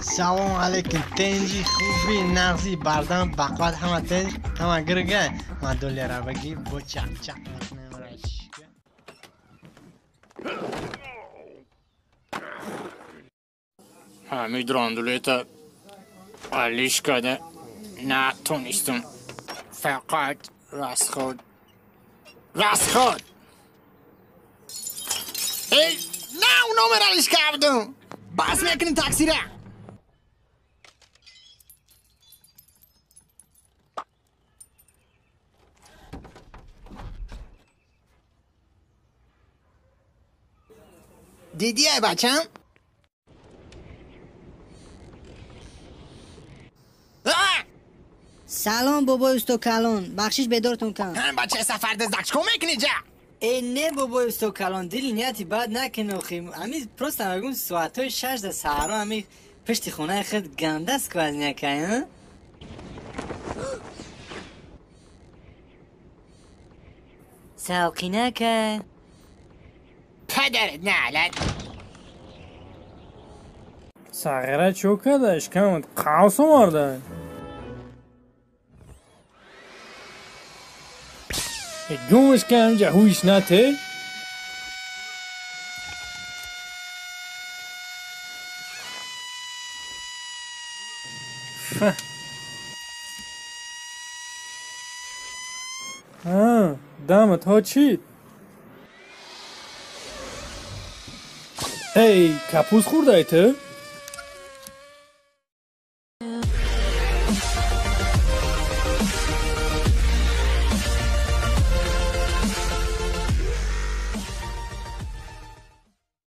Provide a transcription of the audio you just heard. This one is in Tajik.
Салом алейкум, тенҷи, хуби, нағзи, бардам, бақват, ҳама тенҷ, ҳама гирга. Ма доллара баги бо чақ-чақ мекунем рашка. Ҳамин драндулета алиш карда натонистам. Фақат расход. Расход! Эй, нав номер алиш кардам! Бас мекунем таксира! Дидӣ, ай бачам? Салом, бобои усто калон, бахшиш, бедортон кан. Бачаи сафардиздак, чикор мекунӣ ҷа? Э, не, бобои усто калон, дили нияти бад накун охи. Ами просто мегум, соатҳои 6 да саҳаро ами пишти хонаи худ ганда сквозняка, а? Салқинака. Падарат наълат! Сағира чӯ карда, ишкамат қавс оварда. Гумш кам ҷа ҳуйш нате? Дамат ҳо чӣ? Эй, капус хӯрдай ту?